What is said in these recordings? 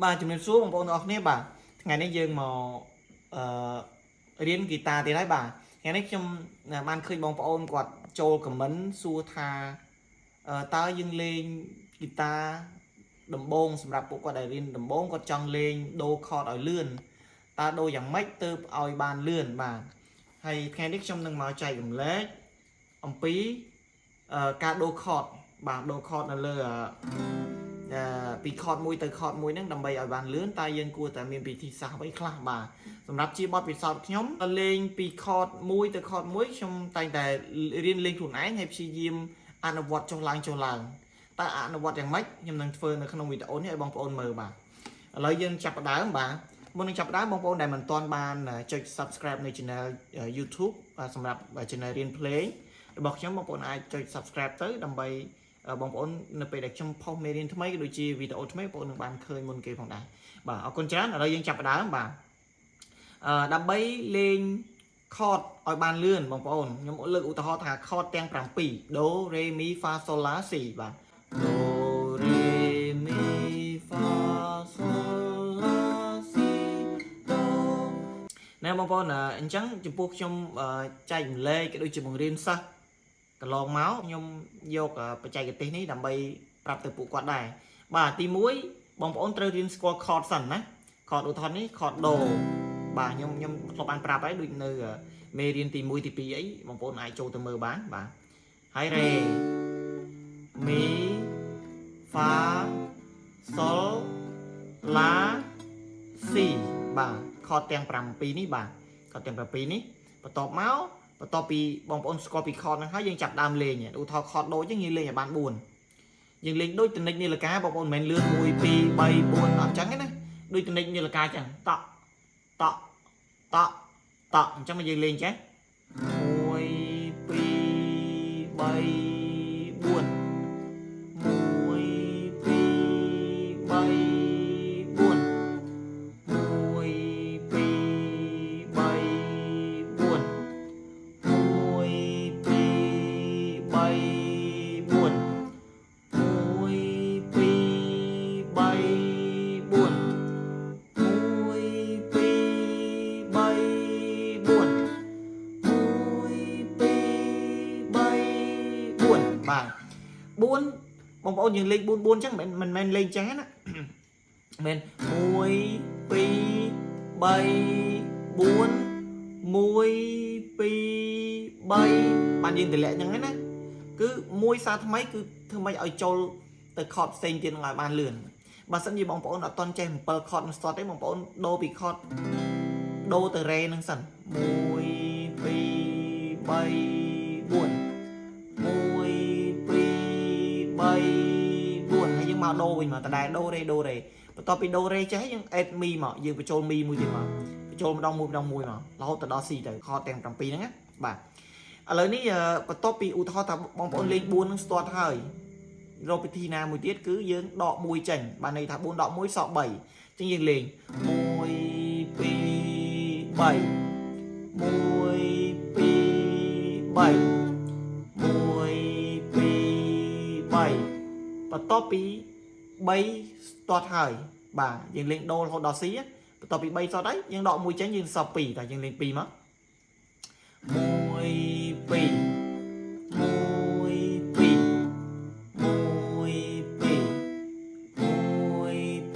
បាទជំរាបសួរបងប្អូនទាំងអស់គ្នាបាទថ្ងៃនេះយើងមកអឺរៀនហ្គីតាទៀតហើយបាទថ្ងៃនេះខ្ញុំបានឃើញបងប្អូនគាត់ចូល comment សួរថាតើយើងលេងហ្គីតាដំបូងសម្រាប់ពួកគាត់ដែលរៀនដំបូងគាត់ចង់លេងដូរ chord ឲ្យលឿនតើដូរយ៉ាងម៉េចទើបឲ្យបានលឿនបាទហើយថ្ងៃនេះខ្ញុំនឹងមកចែករំលែកអំពីការដូរ chord បាទដូរ chord នៅលើពី chord មួយទៅ chord មួយហ្នឹងដើម្បីឲ្យបានលឿនតើយើងគួរតែមានវិធីសាស្ត្រអ្វីខ្លះបាទសម្រាប់ជាបទពិសោធន៍ខ្ញុំលេងពី chord មួយទៅ chord មួយខ្ញុំតែងតែរៀនលេងខ្លួនឯងហើយព្យាយាមអនុវត្តចុះឡើងចុះឡើងតើអនុវត្តយ៉ាងម៉េចខ្ញុំនឹងធ្វើនៅក្នុងវីដេអូនេះឲ្យបងប្អូនមើលបាទឥឡូវយើងចាប់ផ្ដើមបាទមុននឹងចាប់ផ្ដើមបងប្អូនដែលមិនទាន់បានចុច Subscribe នៅ Channel YouTube សម្រាប់ Channel រៀនភ្លេងរបស់ខ្ញុំបងប្អូនអាចចុច Subscribe ទៅដើម្បីបងប្អូននៅពេលដែលខ្ញុំផុសមេរៀនថ្មីក៏ដូចជាវីដេអូថ្មីបងប្អូននឹងបានឃើញមុនគេផងដែរបាទអរគុណច្រើនឥឡូវយើងចាប់ផ្ដើមបាទដើម្បីលេង chord ឲ្យបានលឿនបងប្អូនខ្ញុំលើកឧទាហរណ៍ថា chord ទាំង7ដូរេមីហ្វាសូឡាស៊ីបាទដូរេមីហ្វាសូឡាស៊ីដូណែបងប្អូនអញ្ចឹងចំពោះខ្ញុំចែករំលែកក៏ដូចជាបង្រៀនសិស្សកន្លងមកខ្ញុំយកបច្ចេកទេសនេះដើម្បីប្រាប់ទៅពួកគាត់ដែរបាទទី1បងប្អូនត្រូវរៀនស្គាល់ chord សិនណា chord ឧទាហរណ៍នេះ chord ដូបាទខ្ញុំធ្លាប់បានប្រាប់ហើយដូចនៅមេរៀនទី1ទី2អីបងប្អូនអាចចូលទៅមើលបានបាទហើយរ៉េមីហ្វាសូលឡាស៊ីបាទ chord ទាំង7នេះបាទ chord ទាំង7នេះបន្ទាប់មកបន្ទាប់ពីបងប្អូនស្គាល់ពី chord ហ្នឹងហើយយើងចាប់ដើមលេងឧទាហរណ៍ chord ដូអញ្ចឹងយើងលេងឲ្យបាន4យើងលេងដូចតនិចនាឡិកាបងប្អូនមិនមែនលឿន1 2 3 4អត់ចឹងទេណាដូចតនិចនាឡិកាចឹងតក់តក់តក់តក់អញ្ចឹងមកយើងលេងចេះ1 2 3 4 1 2 3 4 1 2 3 4 1 2 3 4 1 2 3 4 1 2 3 4 1 2 3 4បាទ4បងប្អូនយើងលេង4 4អញ្ចឹងមិនមែនលេងចេះណាមិន1 2 3 4 1 2 3បានយើងតម្លាក់អញ្ចឹងណាគឺមួយសារថ្មីគឺធ្វើម៉េចឲ្យចូលទៅ chord ផ្សេងទៀតនឹងឲ្យបានលឿនបើសិនជាបងប្អូនអត់ទាន់ចេះ7 chord នឹងស្ទាត់ទេបងប្អូនដូរពី chord ដូរទៅរ៉េនឹងសិន1 2 3 4 1 2 3 4ហើយយើងមកដូរវិញមកដដែលដូររ៉េដូររ៉េបន្ទាប់ពីដូររ៉េចេះយើង add មីមកយើងបញ្ចូលមីមួយទៀតមកបញ្ចូលម្ដងមួយម្ដងមួយមករហូតទៅដល់ស៊ីទៅ chord ទាំង7ហ្នឹងណាបាទឥឡូវនេះបន្ទាប់ពីឧទាហរណ៍ថាបងប្អូនលេង4នឹងស្ទាត់ហើយរកពិធីណាមួយទៀតគឺយើងដក1ចេញបានន័យថា4ដក1សល់3អញ្ចឹងយើងលេង1 2 3 1 2 3 1 2 3បន្ទាប់ពី3ស្ទាត់ហើយបាទយើងលេងដូររហូតដល់ C បន្ទាប់ពី3ស្ទាត់ហើយយើងដក1ចេញយើងសល់2តែយើងលេង2មក1 2 1 2 1 2 1 2 1 2 1 2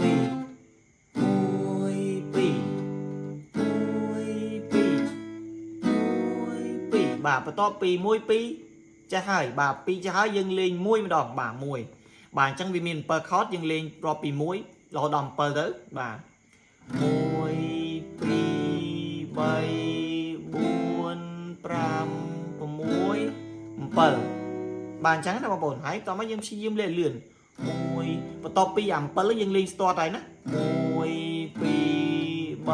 1 2បាទបន្ទាប់ពី1 2ចេះហើយបាទ2ចេះហើយយើងលេង1ម្ដងបាទ1បាទអញ្ចឹងវាមាន7 chord យើងលេងរាប់ពី1រហូតដល់7ទៅបាទ1 2 3 4 5 6 7បាទអញ្ចឹងណាបងប្អូនហើយតោះមកយើងព្យាយាមលេងលឿន1បន្ទាប់ពីអា7យើងលេងស្ទាត់ហើយណា1 2 3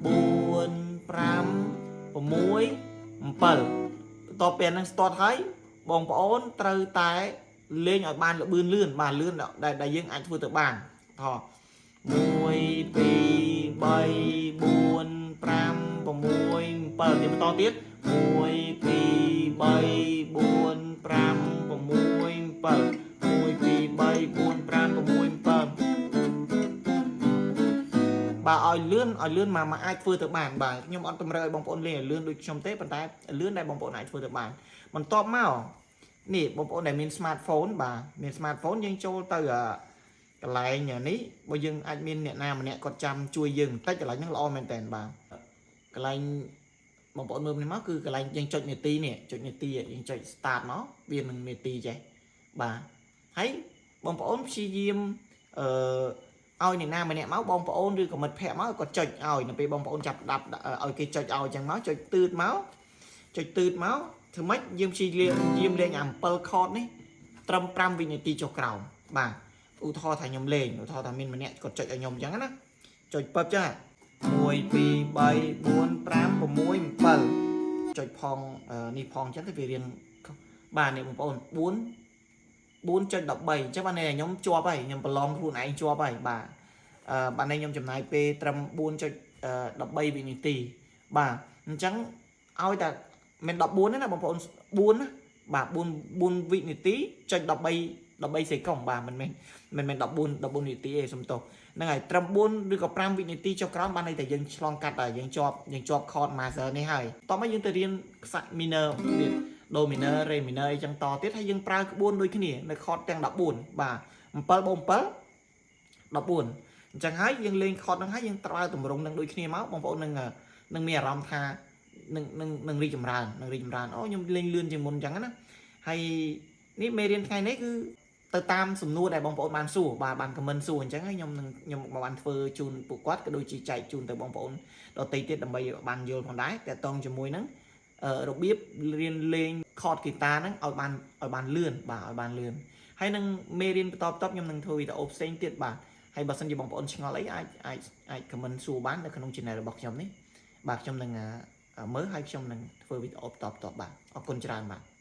4 5 6 7បន្ទាប់ពីអានឹងស្ទាត់ហើយបងប្អូនត្រូវតែលេងឲ្យបានលបឿនលឿនបាទលឿនដែលយើងអាចធ្វើទៅបានថោ1 2 3 4 5 6 7ទៀតបន្តទៀត1 2 3 4 5 6 7 1 2 3 4 5 6 7 ឲ្យលឿនឲ្យលឿនមកមកអាចធ្វើទៅបានបាទខ្ញុំអត់តម្រូវឲ្យបងប្អូនលេងឲ្យលឿនដូចខ្ញុំទេប៉ុន្តែលឿនដែលបងប្អូនអាចធ្វើទៅបានបន្ទាប់មកនេះបងប្អូនដែលមាន smartphone បាទមាន smartphone យើងចូលទៅកន្លែងនេះបើយើងអាចមានអ្នកណាម្នាក់គាត់ចាំជួយយើងបន្តិចកន្លែងហ្នឹងល្អមែនតើបាទកន្លែងបងប្អូនមើលនេះមកគឺកន្លែងយើងចុចនាទីនេះចុចនាទីយើងចុច start មកវានឹងនាទីចេះបាទហើយបងប្អូនព្យាយាមអឺឲ្យអ្នកណាម្នាក់មកបងប្អូនឬក៏មិត្តភ័ក្តិមកគាត់ចុចឲ្យនៅពេលបងប្អូនចាប់ដាប់ឲ្យគេចុចឲ្យអញ្ចឹងមកចុចទឺតមកចុចទឺតមកធ្វើម៉េចយើងព្យាយាមលេងអា7 chord នេះត្រឹម5វិនាទីចុះក្រោមបាទឧទាហរណ៍ថាខ្ញុំលេងឧទាហរណ៍ថាមានម្នាក់គាត់ចុចឲ្យខ្ញុំអញ្ចឹងណាចុចពឹបចឹង1 2 3 4 5 6 7ចុចផងនេះផងអញ្ចឹងទៅវារៀងបាទនេះបងប្អូន4 4.13អញ្ចឹងបានន័យថាខ្ញុំជាប់ហើយខ្ញុំប្រឡងខ្លួនឯងជាប់ហើយបាទអឺបានន័យខ្ញុំចំណាយពេលត្រឹម4.13វិនាទីបាទអញ្ចឹងឲ្យតែមិន14ទេណាបងប្អូន4ណាបាទ4 4វិនាទីចុច13 13សេកុងបាទមិនមែនមិនមែន14 14វិនាទីទេសុំទោសហ្នឹងហើយត្រឹម4ឬក៏5វិនាទីចុះក្រោមបានន័យថាយើងឆ្លងកាត់ហើយយើងជាប់យើងជាប់ chord major នេះហើយតោះមកយើងទៅរៀនខ្សាច់ minor ទៀត do minor re minor អីចឹងតទៀតហើយយើងប្រើក្បួនដូចគ្នានៅ chord ទាំង14បាទ7បូក7 14អញ្ចឹងហើយយើងលេង chord ហ្នឹងហើយយើងប្រើទម្រង់នឹងដូចគ្នាមកបងប្អូននឹងនឹងមានអារម្មណ៍ថានឹងនឹងនឹងរីកចម្រើននឹងរីកចម្រើនអូខ្ញុំលេងលឿនជាងមុនអញ្ចឹងណាហើយនេះមេរៀនថ្ងៃនេះគឺទៅតាមសំណួរដែលបងប្អូនបានសួរបាទបាន comment សួរអញ្ចឹងហើយខ្ញុំនឹងខ្ញុំបានធ្វើជូនពួកគាត់ក៏ដូចជាចែកជូនទៅបងប្អូនដទៃទៀតដើម្បីបានយល់ផងដែរតកតងជាមួយនឹងរបៀបរៀនលេង chord ហ្គីតាហ្នឹងឲ្យបានឲ្យបានលឿនបាទឲ្យបានលឿនហើយនឹងមេរៀនបន្តបន្តខ្ញុំនឹងធ្វើវីដេអូផ្សេងទៀតបាទហើយបើសិនជាបងប្អូនឆ្ងល់អីអាចអាចអាច comment សួរបាននៅក្នុង channel របស់ខ្ញុំនេះបាទខ្ញុំនឹងមើលហើយខ្ញុំនឹងធ្វើវីដេអូបន្តបន្តបាទអរគុណច្រើនបាទ។